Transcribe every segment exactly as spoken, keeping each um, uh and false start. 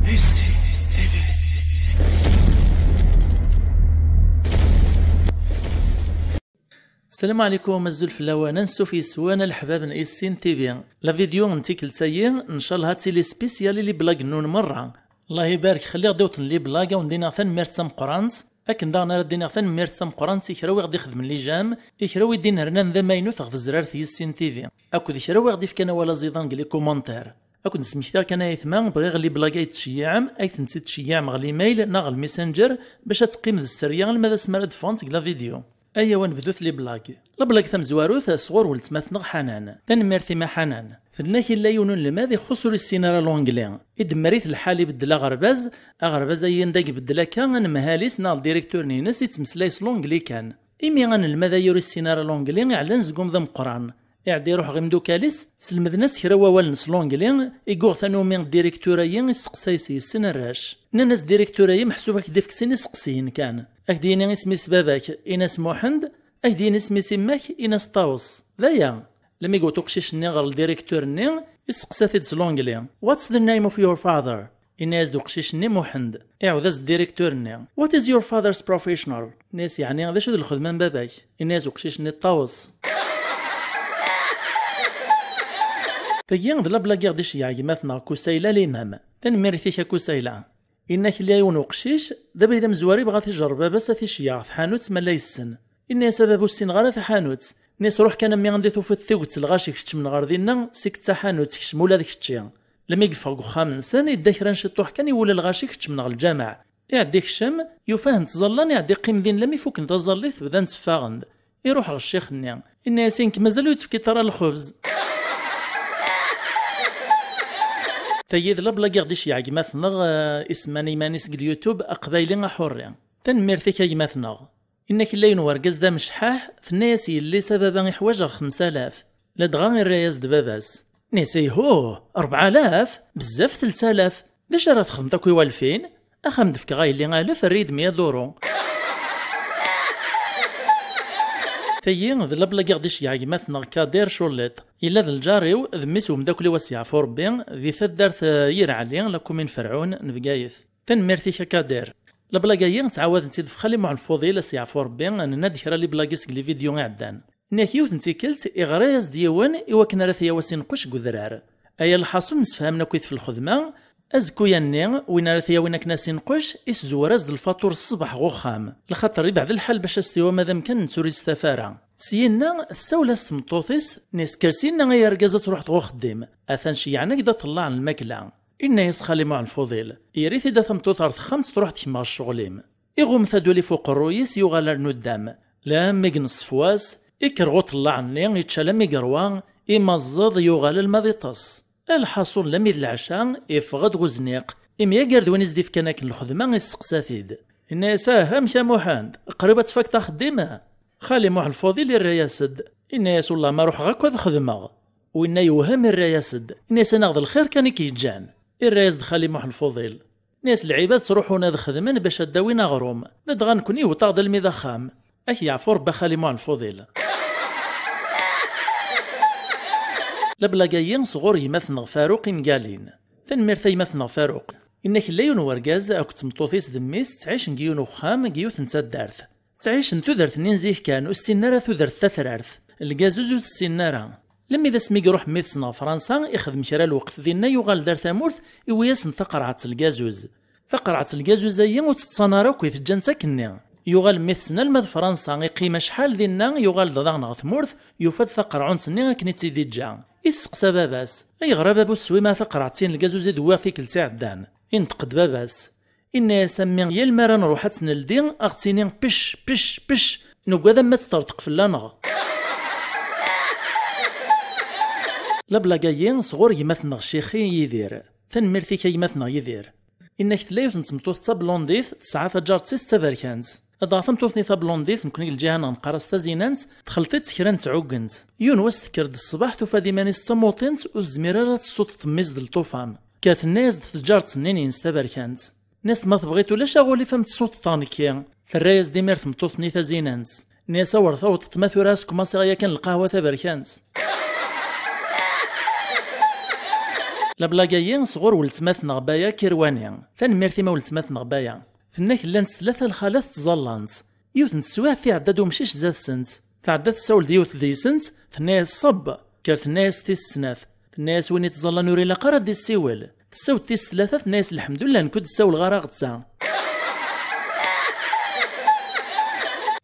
السلام عليكم، azul fell-awen, ansuf yes-wen a leḥbab n Issin T V. La vidéo n tikkelt-agi, ncallah ad tili spécial i les blagues-nnun merra. Allah ibarek, xelliɣ-d yiwet n les blagues, ad wen-d-iniɣ tanemmirt tameqqrant, akken daɣen ara d-iniɣ tanemmirt tameqqrant i kra wi ɣ-d-ixedmen les j'aime, i kra wi d-inernan d amaynut ɣer tezrart Issin T V, akked kra wi ɣ-d-ifkan awal aẓidan deg les commentaires. Ad ken-d-smektiɣ kan ay aytma, bɣiɣ les blagues ay d-tceyyeɛem, ay tent-id-tceyyeɛem ɣer l'email neɣ ɣer le messenger, bac ad teqqim d sserya alma d asmi ara d-ffɣent deg la vidéo. Ayaw ad nebdut les blagues. La blague tamezwarut sɣur weltma-tneɣ Ḥanan. Tanemmirt-im a Ḥanan. Tenna-k yella yiwen unelmad ixuṣ ur issin ara l'anglais. Idemmer-it lḥal ibeddel aɣerbaz, aɣerbaz-ayi anda ibeddel akka anemhal-is neɣ ldirektur-ines ittmeslay s l'anglais kan. Imi anelmad-ayi ur issin ara l'anglais, iɛellan seg umḍi ameqqran. Iɛedda iruḥ ɣer imdukal-is, selmden-as kra wawalen s l'anglais, i yuɣ tanumi ddirektur-ayi isteqsay s yessen arrac. Nnan-as ddirektur-ayi meḥsub ad k-d-ifk sin iseqsiyen kan. Ad k-d-yini isem-is baba-k, in-as Muḥend, ad k-d-yini isem-is imma-k, in-as Ṭawes. D aya. Lmi yewweḍ uqcic-nni ɣer ldirektur-nni, isteqsa-t-id s l'anglais: "What's the name of your father?" Yenna-yas-d uqcic-nni Muḥend. Iɛawed-as ddirektur-nni: "What is your father's professional?" Yenna-yas: "Yeɛni d acu d lxedma n baba-k?" Yenna-yas uqcic-nni: "Ṭawes." Tagi d la blague i ɣ-d-iceyyeɛ gma-tneɣ Kusayla Limam. Tanemmirt-ik a Kusayla. Yenna-k yella yiwen uqcic, d abrid amezwaru, yebɣa ad t-ijerreb baba-s ad t-iceyyeɛ ɣer tḥanut ma la yessen. Yenna-yas: "A baba, ur ssineɣ ara taḥanut." Yenna-yas: "Ruḥ kan a mmi anda i tufiḍ tiget lɣaci keččmen ɣer dinna, seg d taḥanut, kecm ula d kečči." Lmi yeffeɣ deg uxxam-nsen, yedda kra n ciṭuḥ kan, iwulel lɣaci keččmen ɣer lǧameɛ. Iɛedda ikcem, yufa-hen ttẓallan, iɛedda iqqim din lami fuken taẓallit, bdan tteffaɣen-d. Iruḥ ɣer ccix-nni, yenna-yas: "I nekk mazal ur yi-d-tefkiḍ ara lxebz?" Tagi d la blague i ɣ-d-iceyyeɛ gma-tneɣ, eh, isemman iman-is deg YouTube Aqbayli Aḥurri. Tanemmirt-ik a gma-tneɣ. Inna-k yella yiwen wergaz d amecḥaḥ, tenna-yas yelli-s: "A baba, iḥwaǧeɣ xemsa alaf." Ladɣa irra-yas-d baba-s. Inna-yas: "Ayhuh, rebɛa alaf? Bezzaf telt alaf. D acu ara texdmeḍ akk i walfin? Axxam d-fkeɣ a yelli alef, err-iyi-d meyya duru." Tagi d la blague i ɣ-d-iceyyeɛ gma-tneɣ Kadir Culliṭ. Yella d lǧar-iw, d mmi-s umeddakel-iw, ad s-yeɛfu Rebbi, di taddart, eh, Yir Ɛli, la commune Ferɛun, n Bgayet. Tanemmirt-ik a Kadir. La blague-ayi ttɛawaden-tt-id ɣef Xali Muḥ Lfuḍil, ad s-yeɛfu Rebbi, nenna-d kra les blagues seg les vidéos iɛeddan. Nniɣ-ak yiwet n tikkelt, iɣra-yas-d yiwen i wakken ara t-yawi asinquc deg udrar. Aya lḥaṣun, msefhamen akkit f lxedma, azekku-yanni, win ara t-yawin akken asinquc, isezwer-as-d lfaṭur ṣṣbeḥ ɣer uxxam, lxaṭer ibɛed lḥal bac as-t-iwa ma d amkan netta ur yestaf ara. Syinna, tessawel-as tmeṭṭut-is, nniɣ-as kker syinna ay argaz ad truḥeḍ ɣer uxeddim, atan ceyyɛen-ak-d aṭellaɛ n lmakla. Inna-yas Xali Muḥ Lfuḍil: "Err-it-id a tameṭṭut ɣer texxamt, truḥ tkemmel ccɣel-im." Iɣumm taduli f uqerruy-is, yuɣal ar nuddam. Lammi i ineṣṣef wass, ikker ɣer uṭellaɛ-nni, ičča lammi i yerwa, imaẓẓeḍ, yuɣal alma d iṭes. Lḥaṣun, lammi d leɛca, iffeɣ-d ɣer uzniq, imi agared win i s-d-ifkan akken lxedma, isteqsa-t-id. Inna-yas: "Ah, amek a Muḥend? Qrib ad tfakeḍ axeddim?" Xali Muḥ Lfuḍil irra-yas-d, inna-yas: "Wellah ma ruḥeɣ akk ad xedmeɣ." Winna yewhem, irra-yas-d, inna-yas: "Anaɣ d lxir kan i k-yeǧǧan." Irra-yas-d Xali Muḥ Lfuḍil, inna-yas: "Lɛibad ttruḥun ad xedmen bac ad d-awin aɣrum, ladɣa nekni iwweḍ-aɣ-d almi d axxam. Ad k-yeɛfu Rebbi a Xali Muḥ Lfuḍil." La blague-ayi sɣur gma-tneɣ Faruq Imgalin. Tanemmirt a gma-tneɣ Faruq. Inna-k yella yiwen wergaz akked tmeṭṭut-is d mmi-s ttɛicen deg yiwen uxxam deg yiwet n taddart. Ttɛicen tudert-nni n zik kan, ur ssinen ara tudert tatrart. Lgazuz ur t-ssinen ara. Lemmi d asmi i iruḥ mmi-tsen ɣer Fransa, ixdem kra lweqt dinna, yuɣal-d ar tamurt, iwwi-yasen taqerɛet n lgazuz. Taqerɛet n lgazuz-ayi ur tt-ttanen ara akk, i teǧǧan-tt akkenni. Yuɣal mmi-tsen alma d Fransa, iqqim acḥal dinna, yuɣal-d daɣen ɣer tmurt, yufa-d taqerɛunt-nni akken i tt-id-iǧǧa. Isteqsa baba-s: "Ayɣer a baba ur teswim ara taqerɛet-in n lgazuz i d-wwiɣ tikkelt iɛeddan?" Inṭeq-d baba-s. Inna-yas: "A mmi, yal mi ara nruḥ ad tt-neldi, a ɣ-ttini pec, pec, pec, nugad am ma teṭṭerṭeq fell-aneɣ." La blague-ayi sɣur gma-tneɣ Cixi Yidir. Tanemmirt-ik a gma-tneɣ Yidir. Inna-k tella yiwet n tmeṭṭut d tablondit, tesɛa taǧaret-is d taberkant. Dɣa tameṭṭut-nni tablondit, nekni deg lǧiha-nneɣ neqqar-as tazinant, texleṭ-itt kra n tɛuggent. Yiwen wass tekker-d ṣṣbeḥ, tufa-d iman-is d tamuṭint, ur tezmir ara ad tessuṭṭeḍ mmi-s d lṭufan. Kker tenna-yas-d tǧaret-nni-ines taberkant. Nniɣ-as-d ma tebɣiḍ ulac aɣulif am tsuṭṭeḍ nekki. Terra-yas-d imir tmeṭṭut-nni tazinant. Nniɣ-as awer tawḍeḍ ma tura as-kmaṣiɣ yakan lqahwa taberkant. Lablag-ayi sɣur weltma-tneɣ Baya Kirwani. Tanemmirt-im a weltma-tneɣ Baya. Tenna-k llant tlata lxalat ttẓallant. Yiwet n teswiɛt iɛedda-d umcic zdat-sent. Tɛedda tessawel-d yiwet deg-sent, tenna-yas: "Ṣebb!" Kker, tenna-yas tis snat. Tenna-yas: "Win ittẓallan ur ilaq ara ad d-issiwel." Tessawel tis tlata, tenna-yas: "Lḥemdullah, nekk ur d-ssawleɣ ara aɣ-d ta."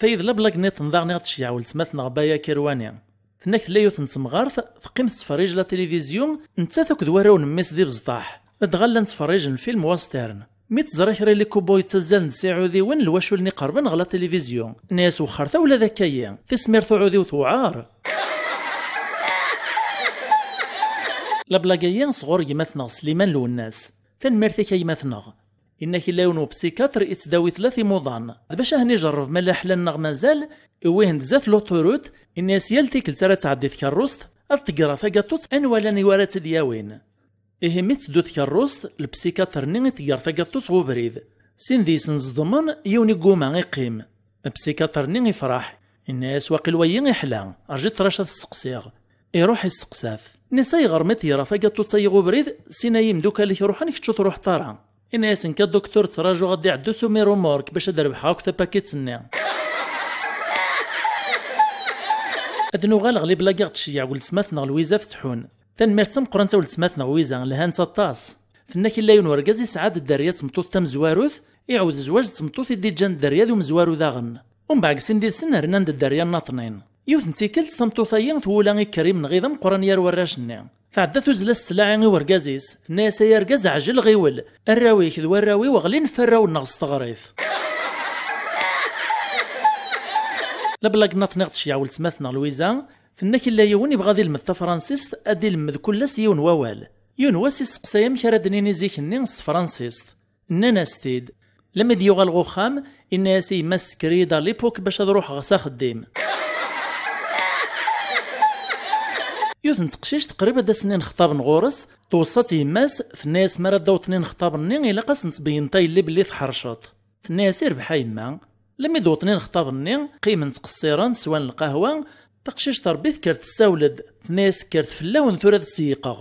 Tayi d lablag nniḍen daɣen i ɣ-d-tceyyeɛ weltma-tneɣ Baya Kirwani. Tenna-k tella yiwet n temɣart, teqqim tettferrij la télévision, nettat akked warraw n mmi-s d ibezṭaḥ. Ladɣa llan ttferrijen film western. Mi teẓra kra n les cow-boys ttazzalen-d s iɛudiwen, lwacul-nni qerben ɣer la télévision. Tenna-yas: "Wexxer ta ula d akka-yi. Tismirt uɛudiw tewɛer." Lablag-ayi sɣur gma-tneɣ Sliman Lwennas. Tanemmirt-ik a gma-tneɣ. Inna-k illa yiwen upsikyatr ittdawi tlata imuḍan. D bac ahen ijerreb ma llan ḥlan neɣ mazal, iwwi-hen-d zdat l'autoroute, inna-yas yal tikkelt ara tɛeddi tkerrust, ad ṭeggreɣ tagaṭuṭ anwa llan i wara tt-id-yawin. Ihi mi tetteddu tkerrust, lepsikyatr-nni iṭegger tagaṭuṭ ɣ ubrid. Sin deg-sen ẓedmen, yiwen igguma iqqim. Lepsikyatr-nni ifreḥ. Inna-yas: "Waqil wayi iḥla, rǧu ṭṭrac ad t-sseqsiɣ." Iruḥ isseqsa-t. Inna-yas: "Ayɣer mi ṭeggreɣ tagaṭuṭ-ayi ɣ ubrid, sin-a yimdukal-ik ruḥen, kečč ur truḥeḍ ara?" Inna-yas: "Nekk a duktur ttṛajuɣ ad d-iɛeddu s umir umurk bac ad rebḥeɣ akk tapakit-nni." Ad nuɣal ɣer leblag i ɣ-d-tceyyeɛ weltma-tneɣ Lwiza Fetḥun. Tanemmirt d tameqqrant a weltma-tneɣ Lwiza, lhant aṭas. Tenna-k illa yiwen urgaz isɛa-d dderya d tmeṭṭut tamezwarut, iɛawed zzwaǧ d tmeṭṭut i d-iǧǧan dderya d umezwaru daɣen. Umbeɛd deg sin did-sen rnan-d dderya nnaṭnin. Yiwet n tikkelt, tameṭṭut-ayi twula ikerri menɣi d ameqqran gar warrac-nni. Tɛedda tuzzel-as ttlaɛi i urgaz-is, tenna-yas: "Ay argaz, ɛjel, ɣiwel! Arraw-ik d warraw-iw ɣlin f arraw-nneɣ s teɣrit." Lablag nniḍen i ɣ-d-tceyyeɛ weltma-tneɣ Lwiza, tenna-k illa yiwen ibɣa ad ilmed tafransist, ad ilmed kul ass yiwen wawal. Yiwen wass isteqsay amek ara d-nini zik-nni s tefransist. Nnan-as-t-id. Lemmi d-yuɣal ɣer uxxam, inna-yas i yemma-s: "Sker-iyi-d à l'époque bac ad ruḥeɣ s axeddim." Yiwet n teqcict qrib ad as-nnin xeṭṭaben ɣur-s, tweṣṣa-tt yemma-s, tenna-yas: "Mi ara d-awḍen inexṭaben-nni, ilaq ad sen-tbeyyeneḍ a yelli belli tḥerceḍ." Tenna-yas: "Irbeḥ a yemma." Lemmi d-wwḍen inexṭaben-nni, qqimen ttqeṣṣiren, swan lqahwa. Taqcict Rebbi tekker tessawel-d, tenna-yas: "Kkret fell-awen tura ad seyqeɣ."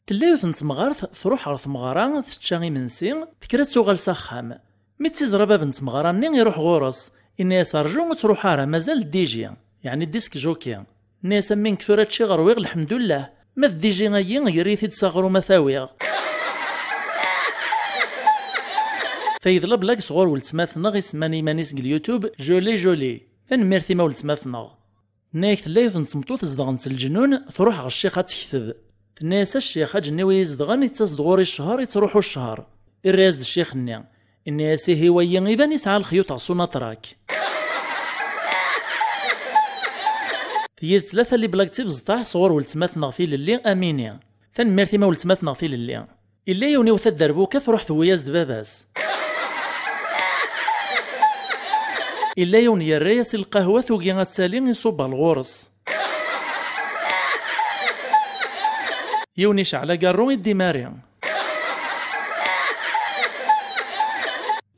Tella yiwet n temɣart, truḥ ɣer tmeɣra, tečča imensi, tekker ad tuɣal s axxam. Mi tt-iẓra bab n tmeɣra-nni, iruḥ ɣur-s, inna-yas: "Rju, ur ttruḥ ara, mazal D J, yeɛni disc jockey." Nna-yas: "A mmi, nekk tura ččiɣ rwiɣ, lḥemdullah. Ma d D J-ayi, ger-iyi-t-id s aɣrum ad t-awiɣ." Tayi d lablag sɣur weltma-tneɣ isemman iman-is deg YouTube Jolie Jolie. Tanemmirt-im a weltma-tneɣ. Nna-yak tella yiwet n tmeṭṭut zedɣent lejnun, truḥ ɣer ccix ad tekteb. Tenna-yas: "A ccix, aǧenniw i yi-izedɣen ittas-d ɣur-i ccher, ittruḥu ccher." Irra-yas-d ccix-nni. Inna-yas: "Ihi wayi iban isɛa lexyuṭ ɣer Sunatrak." Tiyid tlata liblag d tibẓeṭṭaḥ sɣur weltma-tneɣ tilelli Amini. Tanemmirt-im a weltma-tneɣ tilelli. Illa yiwen iwet aderbuka, truḥ tewwi-yas-d baba-s. Illa yiwen yerra-yas i lqahwa, tugi ad tali, iṣubb ɣer ɣur-s. Yiwen iceɛl agarru i d-imari.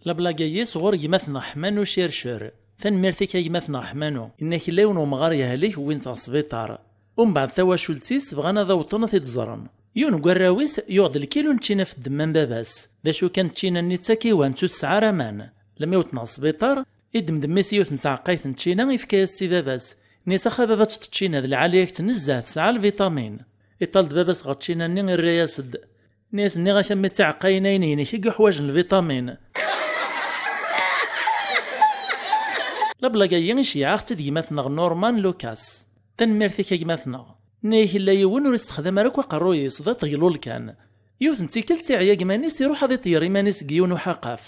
Lablag-ayi sɣur gma-tneɣ Ḥmanu Circur. Tanemmirt-ik a gma-tneɣ Ḥmanu. Inna-k illa yiwen umɣar yehlek, wwin-t ɣer sbiṭar. Umbeɛd tawacult-is bɣan ad awṭen ad t-id-ẓren. Yiwen n warraw-is yuɣ-d lkilu n ččina f ddemma n baba-s. D acu kan, ččina-nni d takiwant, ur tesɛi ara aman. Lmi wwten ɣer sbiṭar, iddem-d mmi-s yiwet n tɛeqqayt n ččina, ifka-yas-tt i baba-s. Inna-yas: "Ax a baba, ad teččeḍ ččina, d lɛali-yak-tt nezzeh, tesɛa lviṭamin." Iṭal-d baba-s ɣer ččina-nni, irra-yas-d. Inna-yas: "Nniɣ-ak a mmi, d tiɛeqqayin-a-inek i yuḥwaǧen lviṭamin." Lablag-ayi iceyyeɛ-aɣ-tt-id gma-tneɣ Norman Lucas. Tanemmirt-ik a gma-tneɣ. Inna-yak illa yiwen ur issexdam ara akk aqerruy-is, d aṭeglul kan. Yiwet n tikkelt iɛya gma-ines, iruḥ ad iṭeyyer iman-is deg yiwen uḥaqaf.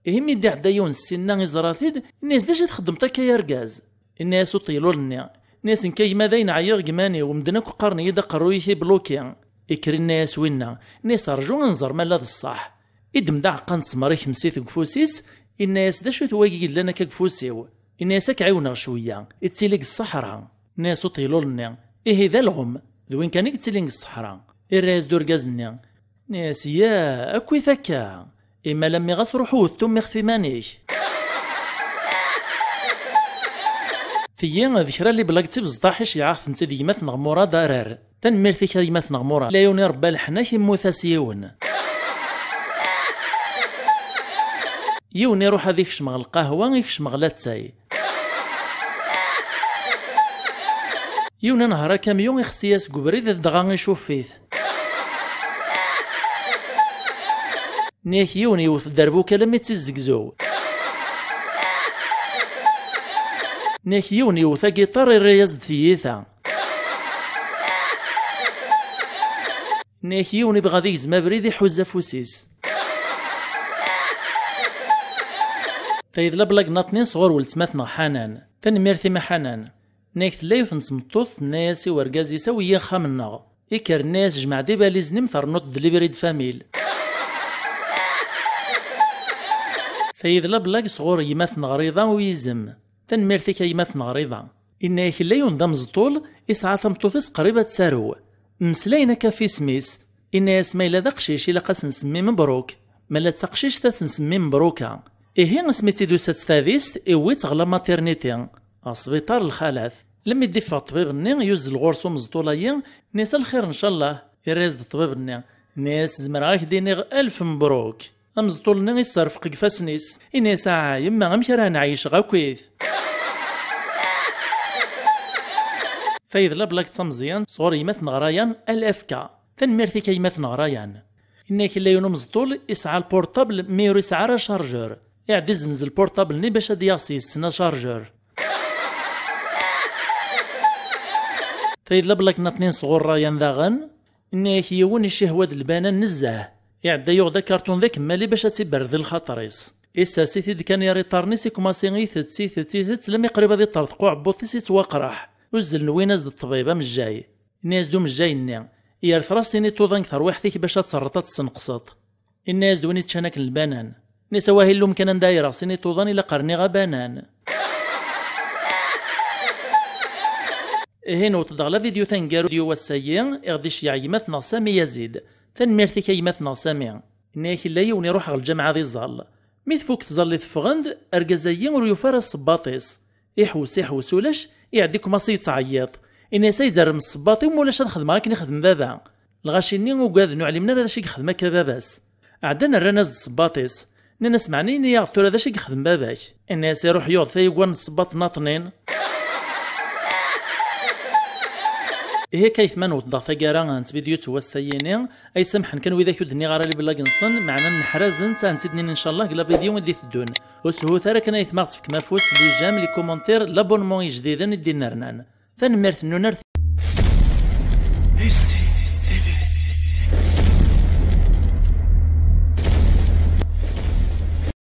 Ihi mi d-iɛedda yiwen ssinna iẓra-t-id, inna-yas: "D acu i txeddmeḍ akka ay argaz?" Inna-yas uṭeglul-nni, inna-yas: "Nekk a gma dayen ɛyiɣ deg iman-iw, medden akk qqaren-iyi-d aqerruy-ik ibluki." Ikker inna-yas winna, inna-yas: "Rju ad nẓer ma la d ṣṣeḥ." Iddem-d aɛeqqa n ttmer, ikmes-it deg ufus-is, inna-yas: "D acu-t wagi yellan akka deg ufus-iw?" Inna-yas: "Ad k-ɛiwneɣ cwiya, ittili deg ṣṣeḥra." Inna-yas uṭeglul-nni: "Ihi d alɣem, d win kan i yettilin deg ṣṣeḥra." Irra-yas-d urgaz-nni, inna-yas: "Ya, akkit akka. Imala mmi ɣas ruḥ wwet tummiɣt f iman-ik." Tiyi d kra n leblag d tibẓeṭṭa i ceyyɛeɣ-tent-id i gma-tneɣ Murad Arar. Tanemmirt-ik a gma-tneɣ Murad. Yella yiwen irebba leḥnak, immut-as yiwen. Yiwen iruḥ ad ikcem ɣer lqahwa, ikcem ɣer lattay. Yiwen inehher akamyun, ixsi-as deg ubrid, dɣa icuff-it. Nniɣ-ak yiwen yewwet dderbuka alammi d tizzegzew. Nniɣ-ak yiwen yewwet agiṭar, irra-yas-d tiyita. Nniɣ-ak yiwen ibɣa ad igzem abrid, iḥuz afus-is. Tayi d lablag naṭnin sɣur weltma-tneɣ Ḥanan. Tanemmirt-im a Ḥanan. Nniɣ-ak tella yiwet n tmeṭṭut, tenna-yas i urgaz-is: "Awi-yi axxam-nneɣ." Ikker, nna-yas: "Jmeɛ-d ibalizen-im, ternuḍ-d libri de famille." Tayi d lablag sɣur gma-tneɣ Riḍa u yizem. Tanemmirt-ik a gma-tneɣ Riḍa. Inna-yak yella yiwen d ameẓṭul, isɛa tameṭṭut-is qrib ad tarew. Mmeslayen akka ɣef yisem-is. Inna-yas: "Ma yella d aqcic, ilaq ad s-nsemmi Mebruk. Ma yella d taqcict, ad s-nsemmi Mebruka." Ihi, asmi tt-id-tusa tadist, iwwi-tt ɣer la maternité, ɣer sbiṭar lxalat. Lemmi d-iffeɣ ṭṭbib-nni, yuzzel ɣur-s umeẓṭul-ayi, nna-yas: "A lxir, ncallah." Irra-yas-d ṭṭbib-nni, nna-yas: "Zemreɣ ad ak-d-iniɣ alef mebruk." Ameẓṭul-nni isserfeq deg ifassen-is. Inna-yas: "Aha, yemma, amek ara ɛeyyceɣ akkit?" Tayi d lablag d tameẓyant sɣur gma-tneɣ Rayan, L F K. Tanemmirt-ik a gma-tneɣ Rayan. Inna-ak yella yiwen umeẓṭul, isɛa lpurṭabl, mi ur isɛi ara chargeur. Iɛedda izenz lpurṭabl-nni bac ad d-yaɣ s yes-sen achargeur. Tayi d lablag naṭnin sɣur Rayan daɣen. Inna-yak yiwen icihwa-d lbanan nezzeh. Iɛedda yuɣ-d akarṭun d akemmali bac ad tt-iberrd i lxaṭer-is. Issers-it-id kan ɣer iṭarren-is, ikmasi itett, itett, itett, lammi qrib ad iṭṭerḍeq uɛebbuḍ-is, ittwaqraḥ. Uzzlen wwin-as-d ṭṭbib, amejjay. Inna-yas-d umejjay-nni: "Yerret ras-in iṭuḍan deg terwiḥt-ik bac ad terreḍ ad tessenqseḍ." Inna-yas-d win iččan akken lbanan. Nna-yas: "Awah, illu, kan anda ay reɣ sin iṭuḍan, ilaq rniɣ abanan." Ihi newweḍ-d ɣer la vidéo taneggarut n wass-agi, i ɣ-d-iceyyeɛ gma-tneɣ Sami Yazid. Tanemmirt-ik a gma-tneɣ Sami. Inna-yak yella yiwen iruḥ ɣer lǧameɛ ad iẓall. Mi tfuk tẓallit ffɣen-d, argaz-agi ur yufi ara ssebbaṭ-is. Iḥewwes, iḥewwes, ulac, iɛedda ikmaṣi yettɛeyyiḍ. Inna-yas: "Ay d-rrem ssebbaṭ-iw, ma ulac ad xedmeɣ akken i xedem baba." Lɣaci-nni ugaden, ur ɛlimen ara d acu i yexdem akka baba-s. Ɛeddan rran-as-d ssebbaṭ-is. Nnan-as: "Meɛna ini-yaɣ-d tura d acu i yexdem baba-k." Inna-yas: "Iruḥ yuɣ-d tayegwa n ssebbaṭ naṭnin." Ihi akka aytma, newweḍ-d ɣer taggara n tvidyut n wass-ayini. Ay samḥen kan widak ur d-nniɣ ara les blagues-nsen, meɛna nneḥrazen, ad tent-id-nini ncallah deg la vidéo i d-iteddun. Ur shut ara kan aytma ad ɣ-tefkem afus, les j'aime, les commentaires, l'abonnement ijdiden i d-innernan. Tanemmirt-nwen ar